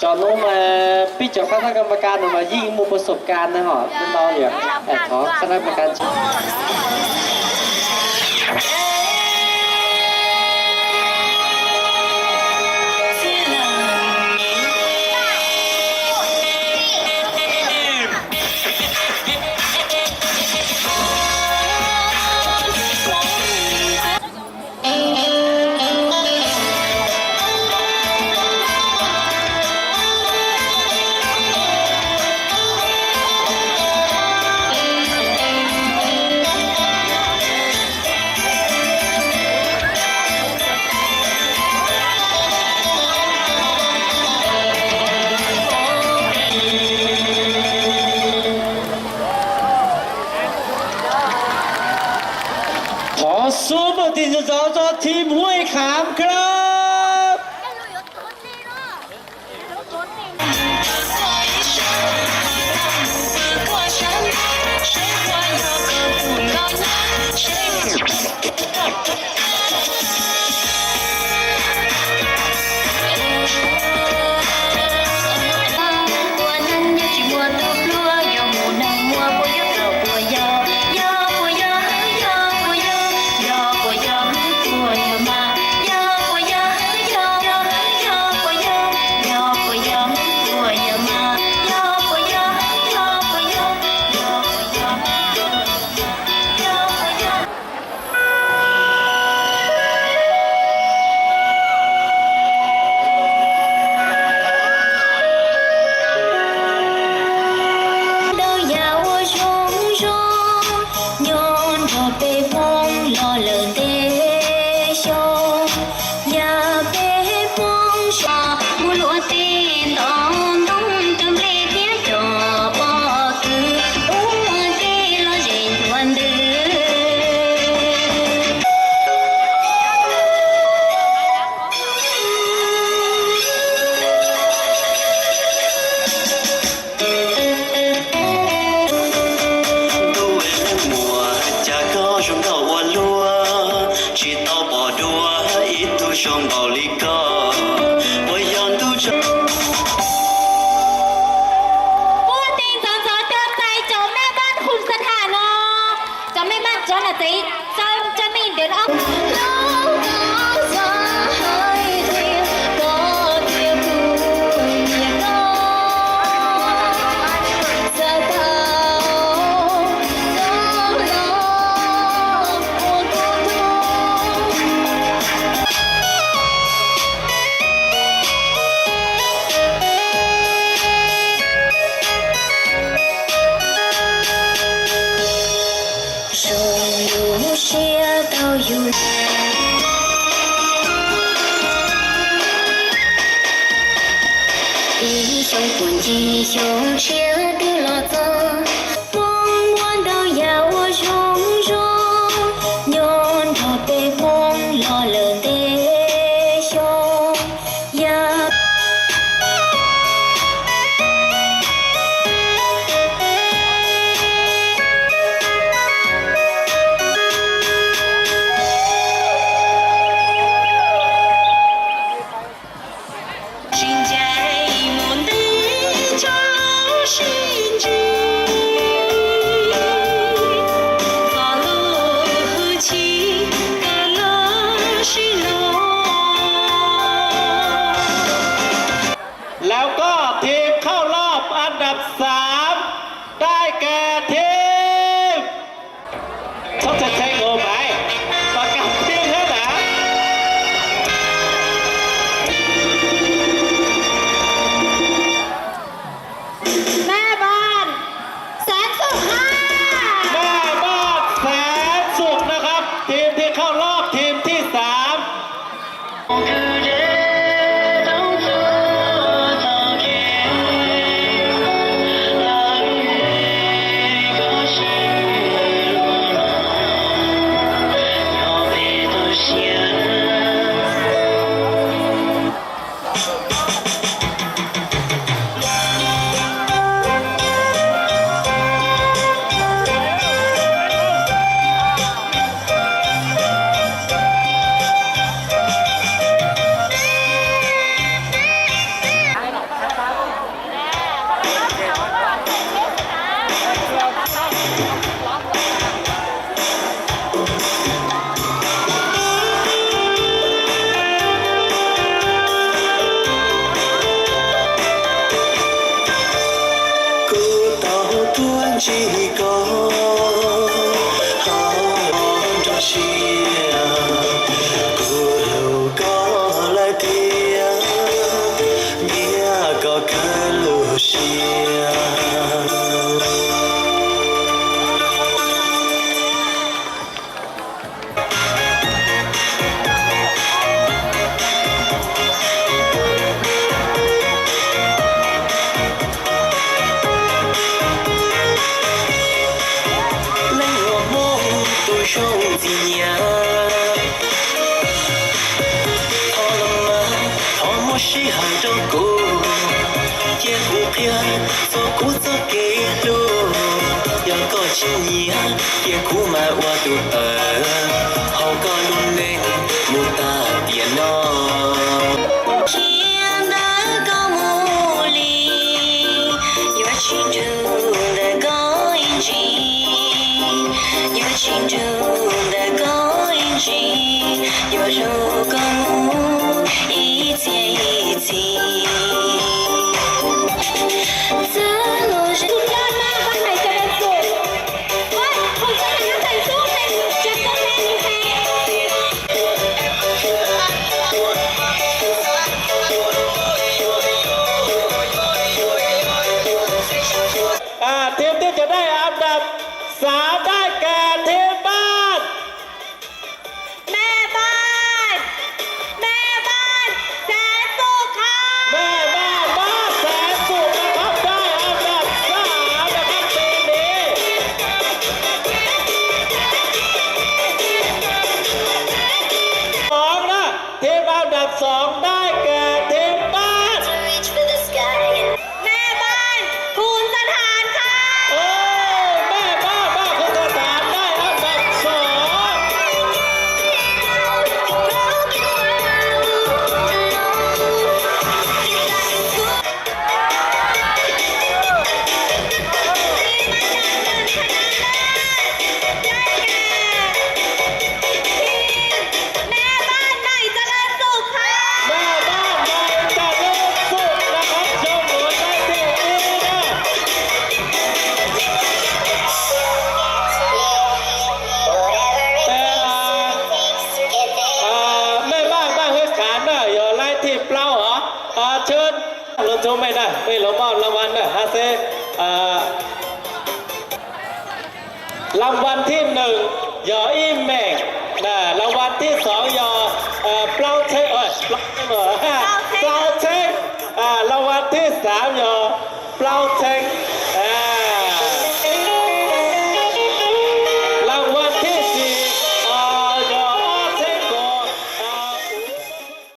Cov nuav mas peb cov khab thab kam ma kas nuav mas yeej muaj puas sov kas na hom, ntau yom, thov khab thab kam ma kas. Thov xub npawg tis ntxov ntxov rau thib Huaj Kham kawg. Ntau yam uas zoo zoo, nyob nrog peb Hmoob los lawm ntev xyoo. Yam peb Hmoob so mus luaj teb nto ntoo, cov nplej thiab cov pob kws, ua teb los ze ncua ntws. Ntuj es leej muam, cas koj zoo nkauj ua luaj, tsis tau pom dua ib tug zoo npaum li koj. Puas yog ntuj tso. Puab tes ntxov ntxov coj txais cov mej baj khum xa tham no, cov mej baj cov nam tsev, cov mej ntiav no. Zoo lub siab tau yug. Ib xyoo puag ncig xyoo tshiab twb los txog, Hmoob muaj ntau yam uas zoo zoo, nyob nrog peb Hmoob los lawm ntev xyoo. Yam sib ncaim mus ntev tso los sib ntsib, txog lub hwj chim kawg los sib luag. Lawv koj thim khauj loj an dab xaam, dai kas thim. Txhob txhais txhais nkaus maiv, pas kas thim thiab na. Tsis koj ho nrog siab, kuv hlub koj lawm thiab, nyiam koj kawg lub siab. Leej ua Hmoob tus zoo txiv nyiam, thov los mas thov muab sij hawm rau kuv, cia kuv qhia txog kuv txoj kev hlub. Yog koj tsis nyiam, cia kuv mas ua tus tawm hauv koj lub neej mus tag tiam no. Qhia ntawm koj mus li, yuav tsis nrug ntawm koj ib ntsis, yuav tsis nrug ntawm koj ib ntsis, yuav hlub koj mus ib txhis ib txhis. Txawm los ze- Tus coj mas hais cov dej txuj. Ôi, không có thằng ngắn tay sút này, chặt con này thì hay. À, tiếp tiếp cho đây, ăn đập sáu đai kè thêm bát. Mẹ ban, mẹ ban, xé sụp khăn. Mẹ ban bát xé sụp khăn, đai ăn đập sáu, đai ăn đập sáu. Sóng đó, thêm ăn đập sáu, đai kè thêm bát. Mẹ ban, Khun Xas Thas khăn. Ơ, mẹ ban, ban Khun Xas Thas đai ăn đập sáu. Mẹ ban Mai Cà Lơ Sụp khăn. Mẹ ban Mai Cà Lơ Sụpนะครับ เชิญหนุนได้ที่นี่นะ Ê, à, à, mẹ ban Mai Huế Khán à, yog lái thib plaub hả? À, chen lov txug mej na, mej lov moj las vas na, ha xeb, à, las vas thib nwg yog ib meem, las vas thib xoom yog, à, plaub txheeb, plaub txheeb, à, las vas thib xaam yog plaub txheeb.